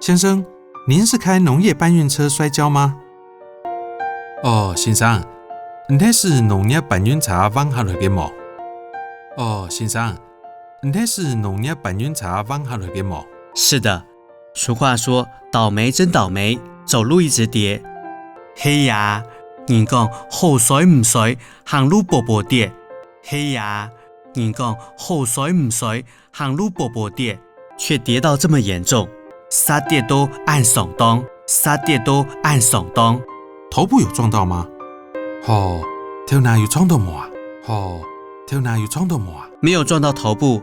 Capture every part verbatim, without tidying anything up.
先生，您是开农业搬运车摔跤吗？哦，先生，你係駛農業搬运車橫下來个無？哦，先生，你係駛農業搬运车橫下來个無？是的，俗话说，倒霉真倒霉，走路一直跌。係啊，人講好衰毋衰，行路波波跌。係啊，人講好衰毋衰，行路波波跌，却跌到这么严重。煞跌到恁傷重，煞跌到恁傷重。头部有撞到吗？吼，頭那有撞到無啊？吼，頭那有撞到無啊？没有撞到头部，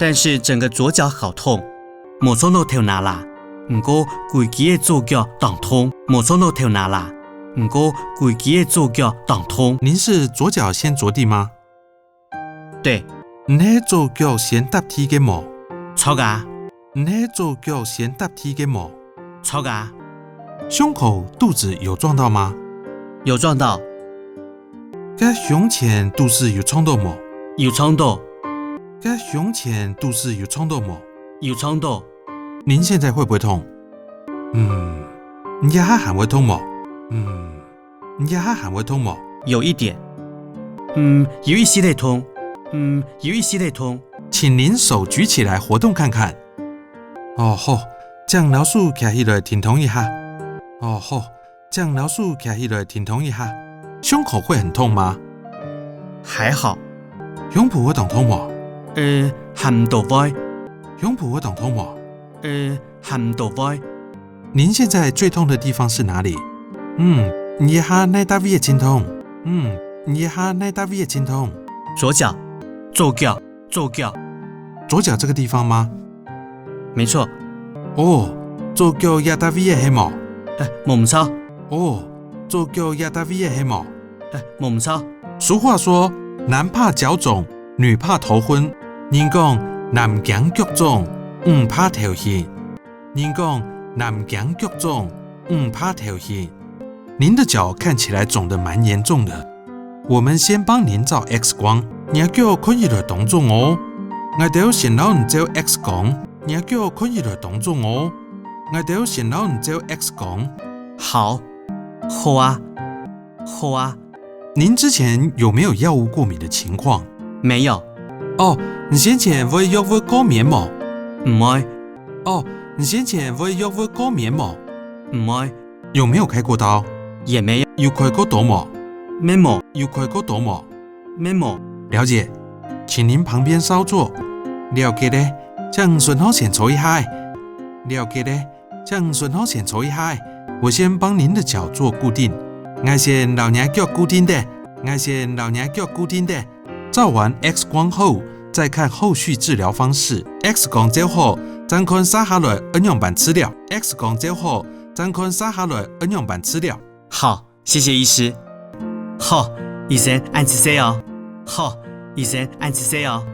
但是整个左脚好痛。无撞到头那啦，毋过歸支个左脚當痛。无撞到头那啦，毋过歸支个左脚當痛。您是左脚先着地吗？对。你係左腳先踏地个無？著啊。你係左腳先踏地个無？著啊。胸口、肚子有撞到吗？有撞到。該胸前、肚屎有撞到無？有撞到。該胸前、肚屎有撞到無？有撞到。您现在会不会痛？嗯，你這下還會痛無？嗯，你這下還會痛無？有一点。嗯，有一息仔痛。嗯，有一息仔痛。请您手举起来活动看看。哦，好，將摎手擎起來停動一下。哦，好，將摎手擎起來停動一下。胸口会很痛吗？还好。胸脯會當痛無？呃，還毋到位。胸脯會當痛無？呃，還毋到位。您现在最痛的地方是哪里？嗯，你這下哪搭位个盡痛？嗯，你這下哪搭位个盡痛？左脚，左腳，左腳。左脚这个地方吗？没错。哦，左腳這搭位个係無？呃，無毋著。哦，左腳這搭位个係無？呃，無毋著。俗话说，男怕脚肿，女怕头昏。人講，男驚腳腫，女怕頭暈。人講，男驚腳腫，女怕頭暈。您的脚看起来肿得蛮严重的，我们先帮您照X光。若腳看起來當腫哦，𠊎兜先摎你照X光。若腳看起來當腫哦，𠊎兜先摎你照X光。好，好啊，好啊。您之前有没有药物过敏的情况？没有。哦，你先前會藥物过敏無？毋會。哦，你先前會药物过敏無？毋會。有没有开过刀？也没有。有开过刀無？没有。有开过刀无？没有。了解，请您旁边稍坐。了解了，請你脣項先坐一下。了解了，請你脣項先坐一下。我先帮您的脚做固定。𠊎先摎若腳固定咧。𠊎先摎若脚固定咧。照完X光后，再看后续治疗方式。X光照好，正看續下來愛仰般治療。X光照好，正看續下來愛仰般治療。好，谢谢医师。好，醫生恁仔細哦。好，醫生恁仔細哦。